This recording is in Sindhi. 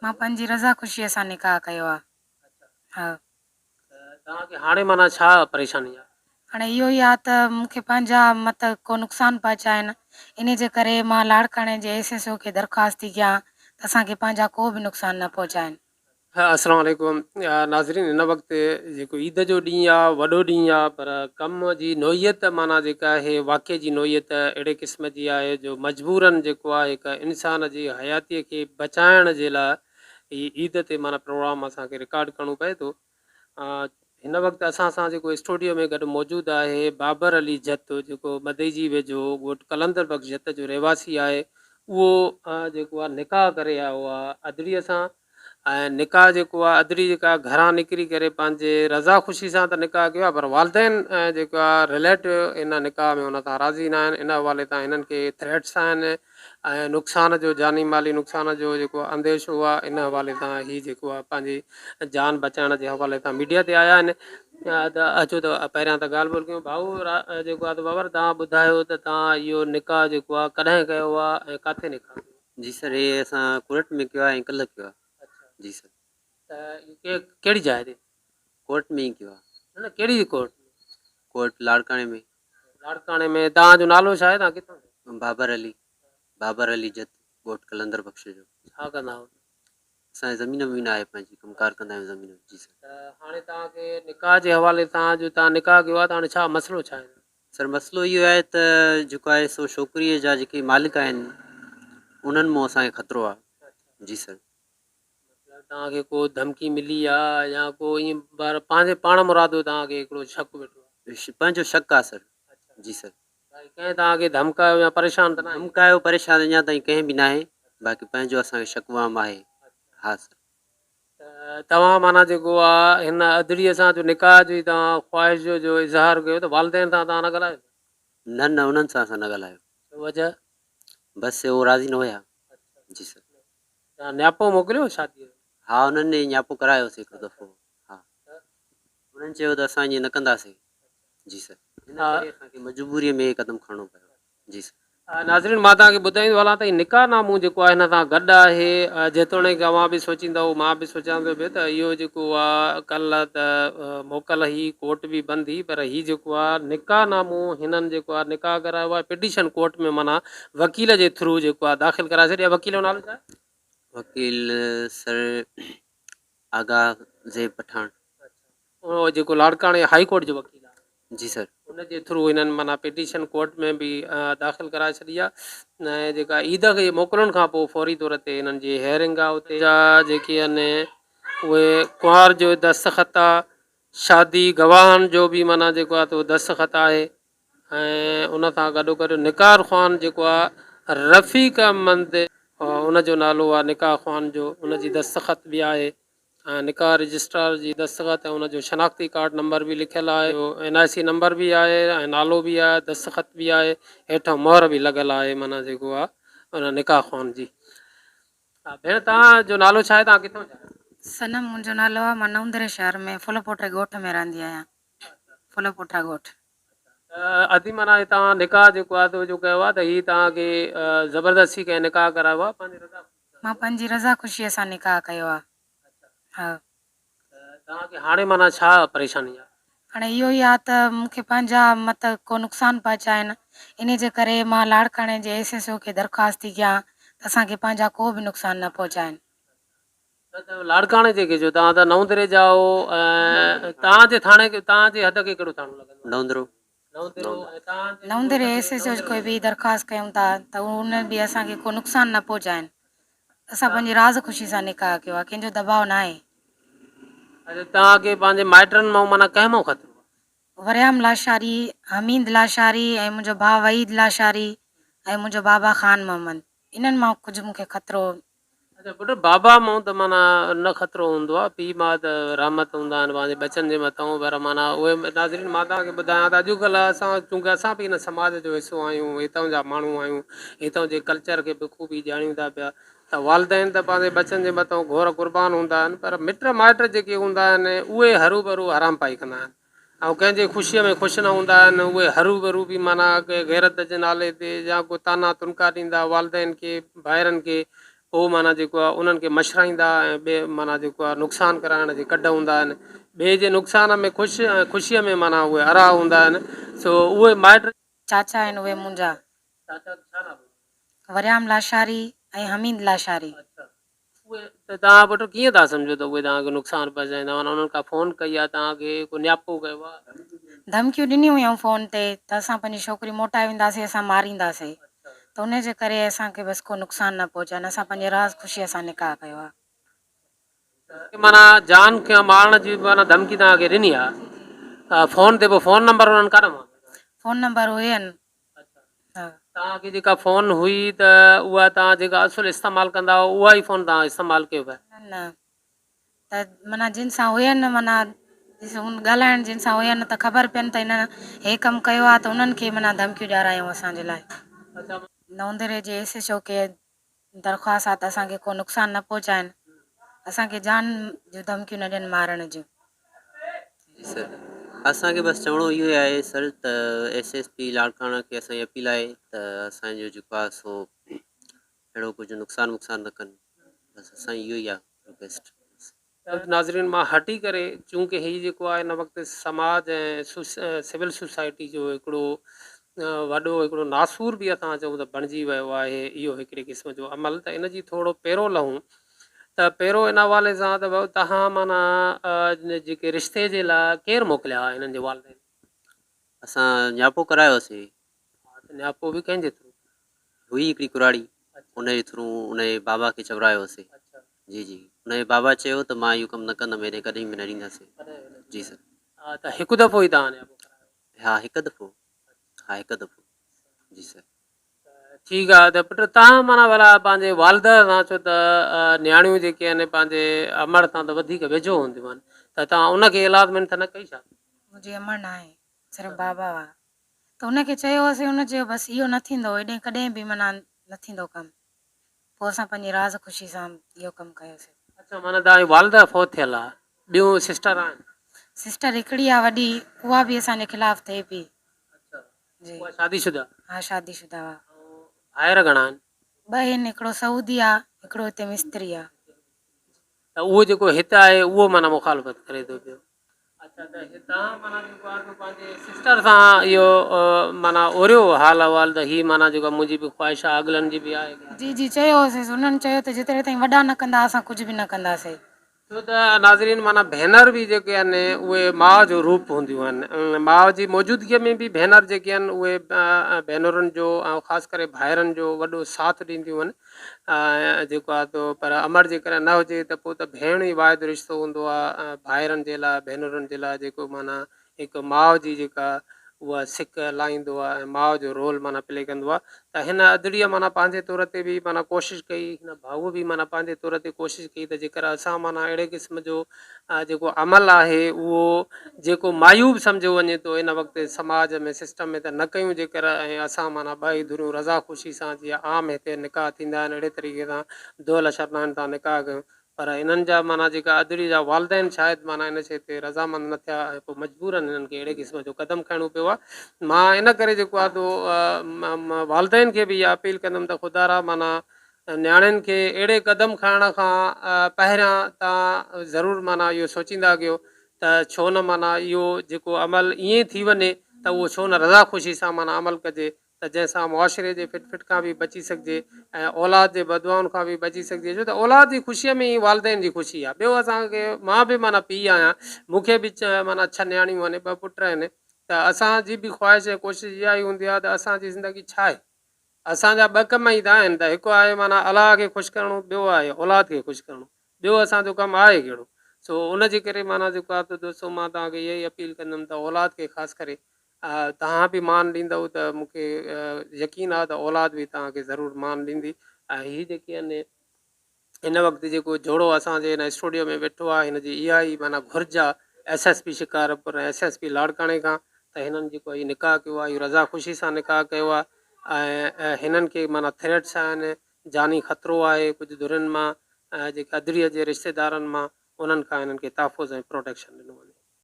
مان پنهنجي رضا خوشيء سان نڪاح ڪيو آ. ها. ته توهان کي هاڻي معنيٰ ڇا پريشاني آ؟ هاڻي اهو ئي آ ته مون کي پنهنجا مت ڪو نقصان پهچائن، انهي جي ڪري مان لاڙڪاڻي جي ايس ايس او کي درخواست ٿي ڪيان ته اسان کي پنهنجا ڪو به نقصان نه پهچائن. السلام عليڪم ناظرين هن وقت جيڪو عيد جو ڏينهن آ وڏو ڏينهن آ پر ڪم جي نوعيت معنيٰ جيڪا آهي واقعي جي نوعيت اهڙي قسم جي آهي جو مجبورن جيڪو آ هڪ انسان جي حياتي کي بچائڻ جي لاء هي عيد تي معنيٰ پروگرام اسان کي رڪارڊ ڪرڻو پئي ٿو هن وقت اسان سان جيڪو اسٽوڊيو ۾ گڏ موجود آهي بابر علي جت جيڪو مدئجي ويجهو ڳوٺ قلندر بخش جت جو رهواسي آهي اهو جيڪو آ نڪاح ڪري آيو آ ادڙي سان ۽ نڪاح جيڪو آ ادڙي جيڪا گهران نڪري ڪري پنهنجي رضا خوشي سان ته نڪاح ڪيو آ پر والدين جيڪو آ رليٽو ان نڪاح ۾ ان سان راضي نه آهن ان حوالي تان هنن کي ٿريٽس آهن ۽ نقصان جو جاني مالي نقصان جو جيڪو انديشو آ ان حوالي تان هي جيڪو آ پنهنجي جان بچائڻ جي حوالي تان ميڊيا تي آيا آهن ته اچو ته پهريان ته ڳالهه ٻولهه ڪيون ڀائو جيڪو آ ته بابر تان ٻڌايو ته تان اهو نڪاح جيڪو آ ڪڏهن ڪيو آ ۽ ڪاٿي نڪاح ڪيو. جي سر هي اسان ڪورٽ ۾ ڪيو آهي ۽ ڪلهه ڪيو آهي جي سر. ته اهو ڪهڙي جاء تي؟ ڪورٽ ۾ ئي ڪيو آهي. نه نه ڪهڙي ڪورٽ؟ ڪورٽ لاڙڪاڻي ۾. لاڙڪاڻي ۾ توهان جو نالو ڇا آهي توهان ڪٿان جا؟ بابر علي بابر علي جت ڳوٺ قلندر بخش جو. ڇا ڪندا آهيو؟ اسان جي زمين ومين آهي پنهنجي ڪم ڪار ڪندا آهيون زمين جو جي سر. ته هاڻي توهان کي نڪاح جي حوالي سان جو توهان نڪاح ڪيو آهي ته هاڻي ڇا مسئلو ڇا آهي؟ سر مسئلو اهو آهي ته جيڪو آهي سو ڇوڪريء جا جيڪي مالڪ آهن انهن مون اسان کي خطرو آهي جي سر. مطلب توهان کي ڪو ڌمڪي ملي آ يا ڪو ائين بار پنهنجي پاڻ مرادو توهان کي هڪڙو شڪ ويٺو آ. پنهنجو شڪ آ سر جي سر. باقي ڪنهن توهان کي ڌمڪايو يا پريشان ته ناهي. ڌمڪايو پريشان اڃا تائين ڪنهن به ناهي باقي پنهنجو اسان کي شڪ وهم آهي ها سر. ته توهان معنيٰ جيڪو آ هن ادڙيء سان جو نڪاح جي توهان خواهش جو جو اظهار ڪيو ته والدين سان توهان نه ڳالهايو ڇا؟ نه نه انهن سان اسان نه ڳالهايو. ڇو وجه؟ بس هو راضي نه هيا. جي سر. توهان نياپو موڪليو هو شاديء جو؟ ها انهن نياپو ڪرايو هوسي هڪڙو دفعو ها. انهن چيو ته اسان ائين نه ڪنداسين. جي سر. ان ڪري اسان کي مجبوريء ۾ هي قدم کڻڻو پيو. جي سر. ناظرين مان توهان کي ٻڌائيندو هلان ته هي نڪاح نامون جيڪو آهي هن سان گڏ آهي جيتوڻيڪ اوهان به سوچيندؤ مان به سوچان ٿو پيو ته اهو جيڪو آهي ڪلهه ته موڪل هئي ڪورٽ به بند هئي پر هي جيڪو آهي نڪاح نامون هنن جيڪو آهي نڪاح ڪرايو آهي پٽيشن ڪورٽ ۾ معنيٰ وڪيل جي ٿرو جيڪو آهي داخل ڪرائي ڇڏي آهي وڪيل جو نالو ڇا آهي؟ وڪيل سر آغا زيب پٺاڻ. اهو جيڪو لاڙڪاڻي هائي ڪورٽ جو وڪيل آهي. جي سر. ان جي ٿرو هنن معنيٰ پٽيشن ڪورٽ ۾ به داخل ڪرائي ڇڏي آهي ۽ جيڪا عيد کي موڪلن کان پوء فوري طور تي هنن جي هيئرنگ آهي اتي جا جيڪي آهن اهي ڪنوار جو دستخط آهي شادي گواهن جو به معنيٰ جيڪو آهي ته دستخط آهي ۽ ان سان گڏو گڏ نڪاح خوان جيڪو آهي رفيق احمد ان جو نالو آهي نڪاح خوان جو ان جي دستخط به آهي ۽ نڪاح رجسٽرار جي دستخط ۽ ان جو شناختي ڪارڊ نمبر به لکيل آهي اين آء سي نمبر به آهي ۽ نالو به آهي دستخط به آهي هيٺان مهر به لڳل آهي معنيٰ جيڪو آهي ان نڪاح خوان جي. ڀيڻ توهان جو نالو ڇا آهي توهان ڪٿان جا آهيو؟ صنم منهنجو نالو آهي مان نئون شهر ۾ ڦلپوٽري ڳوٺ ۾ رهندي آهيان ڦلپوٽرا ڳوٺ. ته ادي معنيٰ هي توهان نڪاح جيڪو آهي سو جو ڪيو آهي ته هي توهان کي زبردستي ڪنهن نڪاح ڪرايو آهي پنهنجي رضا خوشي سان مان پنهنجي رضا خوشيء سان نڪاح ڪيو آهي ها. ته توهان کي هاڻي معنيٰ ڇا پريشاني آهي؟ هاڻي اهو ئي آهي ته مون کي پنهنجا مت ڪو نقصان پهچائن انهي جي ڪري مان لاڙڪاڻي جي ايس ايس او کي درخواست ٿي ڪيان ته اسان کي پنهنجا ڪو به نقصان نه پهچائن. نه ته لاڙڪاڻي جي کي جو توهان ته نئون دري جا آهو ۽ توهان جي ٿاڻي کي توهان جي حد کي ڪهڙو ٿاڻو لڳندو آهي؟ نئون درو. نئون درو ۽ توهان جي نئون دري ايس ايس او کي به درخواست ڪيون ٿا ته هو ان به اسان کي ڪو نقصان نه پهچائن. اسان پنهنجي راز خوشي سان نڪاح ڪيو آهي ڪنهن جو دٻاء ناهي. اڇا توهان کي پنهنجي مائٽن مان معنيٰ ڪنهن مان خطرو آهي؟ وريام لاشاري، حميد لاشاري ۽ منهنجو ڀاء وحيد لاشاري ۽ منهنجو بابا خان محمد انهن مان ڪجهه مون کي خطرو اڇا پٽ بابا مئو ته معنيٰ نه خطرو هوندو آ پيء ماء ته رحمت هوندا آهن پنهنجي ٻچن جي مٿئون پر معنيٰ اهي ناظرين مان توهان کي ٻڌايان ته اڄڪلهه اسان چونڪه اسان به هن سماج جو حصو آهيون هتئون جا ماڻهو آهيون هتئون جي ڪلچر کي بخوبي ڄاڻيون ٿا پيا ته والدين ته پنهنجي ٻچن جي مٿئون گهور قربان هوندا آهن پر مٽ مائٽ جيڪي هوندا آهن اهي هروڀرو حرام پائي ڪندا آهن ۽ ڪنهن جي خوشيء ۾ خوش نه هوندا آهن، اهي هروڀرو به معنيٰ ڪنهن غيرت جي نالي تي يا ڪو طعنا تنڪا ڏيندا والدين کي، ڀائرن کي پوء معنيٰ جيڪو آهي انهن کي مشرائيندا ۽ ٻئي معنيٰ جيڪو آهي نقصان ڪرائڻ جي ڪڍ هوندا آهن. ٻئي جي نقصان ۾ خوش ۽ خوشيء ۾ معنيٰ اهي ارها هوندا آهن. سو اهي مائٽ. چاچا آهن اهي منهنجا. چاچا جو ڇا نالو آهي؟ وريام لاشاري ۽ حميد لاشاري. اڇا اهي ته توهان پٽ ڪيئن ٿا سمجهو ته اهي توهان کي نقصان پهچائيندا معنيٰ انهن ڪا فون ڪئي آهي توهان کي ڪو نياپو ڪيو آهي؟ ڌمڪيون ڏنيون هيائون فون تي ته اسان پنهنجي ڇوڪري موٽائي وينداسين اسان مارينداسين ته انهي جي ڪري اسان کي بس ڪو نقصان نه پهچائن اسان پنهنجي راز خوشيء سان نڪاح ڪيو آهي. معنيٰ جان کي مارڻ جي معنيٰ ڌمڪي توهان کي ڏني آهي فون تي پوء فون نمبر انهن ڪاڏانهن آندو؟ فون نمبر هين. ها. توهان کي جيڪا فون هئي ته اها توهان جيڪا اصل استعمال ڪندا هئو اها ئي فون توهان استعمال ڪيو پيا؟ نه نه ته معنيٰ جن سان هين معنيٰ هن ڳالهائڻ جن سان هين ته خبر پين ته هنن هي ڪم ڪيو آهي ته انهن کي معنيٰ ڌمڪيون ڏيارايائون اسان جي لاء. نوندري جي ايس ايڇ او کي درخواست آ ته اسان کي ڪو نقصان نه پهچائن اسان کي جان جون ڌمڪيون نه ڏين مارڻ جون. جي سر اسان کي بس چوڻو اهو ئي آهي سر ته ايس ايس پي لاڙڪاڻا کي اسان جي اپيل آهي ته اسان جو جيڪو آهي سو اهڙو ڪجهه نقصان وقصان نه ڪن بس اسان جي اهو ئي آهي رڪويسٽ بس. ناظرين مان هٽي ڪري چونڪه هي جيڪو آهي هن وقت سماج ۽ سول سوسائٽي جو هڪڙو وڏو هڪڙو ناسور به اسان چئون ته بڻجي ويو آهي اهو هڪڙي قسم جو عمل ته ان جي ٿورو پيرو لهون ته پيرو ان حوالي سان ته تهان معنيٰ جيڪي رشتي جي لاء ڪير موڪليا هئا هنن جي والدين؟ اسان نياپو ڪرايوسين. ها ته نياپو به ڪنهن جي ٿرو؟ هئي هڪڙي ڪراڙي ان جي ٿرو ان جي بابا کي چورايوسين. جي جي ان جي بابا چيو ته مان اهو ڪم نه ڪندم هيڏي ڪڏهن به نه ڏينداسين. جي سر. ها ته هڪ دفعو ئي توهان نياپو ڪرايو؟ ها هڪ دفعو ها هڪ دفعو جي سر. ٺيڪ آ ته پٽ توهان معنيٰ ڀلا پنهنجي والده سان ڇو ته نياڻيون جيڪي آهن پنهنجي امڙ سان ته وڌيڪ ويجهو هونديون آهن ته توهان ان کي ايلاز منٿ نه ڪئي ڇا؟ منهنجي امڙ ناهي صرف بابا هئا ته ان کي چيو هوسين ان چيو بس اهو نه ٿيندو هيڏي ڪڏهن به معنيٰ نه ٿيندو ڪم پوء اسان پنهنجي راز خوشي سان اهو ڪم ڪيوسين. اڇا معنيٰ توهان جي والده فوت ٿيل آ ٻيون سسٽر آهن؟ سسٽر هڪڙي آ وڏي اها به اسان جي خلاف ٿئي پئي. اڇا جي. اها شادي شده؟ ها شادي شده آ. ۽ ڀائر گهڻا آهن؟ ٻه آهن هڪڙو سعودي آ هڪڙو هتي مستري آ. ته اهو جيڪو هت آهي اهو معنيٰ مخالفت ڪري ٿو پيو. اڇا ته هتان معنيٰ جيڪو آهي سو پنهنجي سسٽر سان اهو معنيٰ اوريو حال احوال ته هي معنيٰ جيڪو منهنجي به خواهش آهي اڳلن جي به آهي. جي جي چيو هوسيس انهن چيو ته جيتري تائين وڏا نه ڪندا اسان ڪجهه به نه ڪنداسين. ڇو ته ناظرين معنيٰ ڀينر به جيڪي آهن اهي ماء جو روپ هونديون آهن ماء جي موجودگيء ۾ به ڀينر جيڪي آهن اهي ڀينرن جو ۽ خاص ڪري ڀائرن جو وڏو ساٿ ڏينديون آهن. جيڪو آ تو پر امڙ جيڪڏهن نه هجي ته پوء ته ڀيڻ ئي واحد رشتو هوندو آ ڀائرن جي لاء ڀينرن جي لاء جيڪو معنيٰ هڪ ماء جي جيڪا اها سڪ لاهيندو آ ۽ ماء جو رول معنيٰ پلي ڪندو آ ته هن ادڙيء معنيٰ پنهنجي طور تي به معنيٰ ڪوشش ڪئي هن ڀائوء به معنيٰ پنهنجي طور تي ڪوشش ڪئي ته جيڪر اسان معنيٰ اهڙي قسم جو جيڪو عمل آهي اهو جيڪو معيوب سمجهيو وڃي ٿو ان وقت سماج ۾ سسٽم ۾ ته نه ڪيون جيڪر ۽ اسان معنيٰ ٻئي ڌريون رضا خوشي سان جيئن عام هتي نڪاح ٿيندا آهن اهڙي طريقي سان دهل شرنائين تان نڪاح ڪيون پر انهن جا معنيٰ جيڪا ادڙي جا والدين شايد معنيٰ ان شيء تي رضامند نه ٿيا ۽ پوء مجبورن انهن کي اهڙي قسم جو قدم کڻڻو پيو آهي مان ان ڪري جيڪو آهي سو والدين کي به اها اپيل ڪندم ته خدارا معنيٰ نياڻين کي اهڙي قدم کڻڻ کان پهريان توهان ضرور معنيٰ اهو سوچيندا ڪيو ته ڇو نه معنيٰ اهو جيڪو عمل ائين ٿي وڃي ته اهو ڇو نه رضا خوشي سان معنيٰ عمل ڪجي ته جنهن سان معاشري جي ڦٽ ڦٽ کان به بچي سگهجي ۽ اولاد جي بددعائن کان به بچي سگهجي ڇو ته اولاد جي خوشيء ۾ ئي والدين جي خوشي آهي ٻيو اسان کي مان به معنيٰ پيء آهيان مون کي به معنيٰ ڇهه نياڻيون آهن ٻه پٽ آهن ته اسان جي به خواهش ۽ ڪوشش اها ئي هوندي آهي ته اسان جي زندگي ڇا آهي اسان جا ٻه ڪم ئي ته آهن ته هڪ آهي معنيٰ الله کي خوش ڪرڻو ٻيو آهي اولاد کي خوش ڪرڻو ٻيو اسان جو ڪم آهي ڪهڙو سو ان جي ڪري معنيٰ جيڪو آهي ته دوستو مان توهان کي اها ئي اپيل ڪندم ته اولاد کي خاص ڪري توهان به مان ڏيندؤ ته مون کي يقين آهي ته اولاد به توهان کي ضرور مان ڏيندي ۽ هي جيڪي آهن هن وقت جيڪو جوڙو اسان جي هن اسٽوڊيو ۾ ويٺو آهي هن جي اها ئي معنيٰ گهرج آهي S S P Shikarpur ۽ S S P لاڙڪاڻي کان ته هنن جيڪو هي نڪاح ڪيو آهي اهو رضا خوشي سان نڪاح ڪيو آهي ۽ هنن کي معنيٰ ٿريٽس آهن جاني خطرو آهي ڪجهه ڌرين مان جيڪي ادڙيء جي رشتيدارن مان انهن کان هنن کي تحفظ ۽ پروٽيڪشن ڏنو وڃي.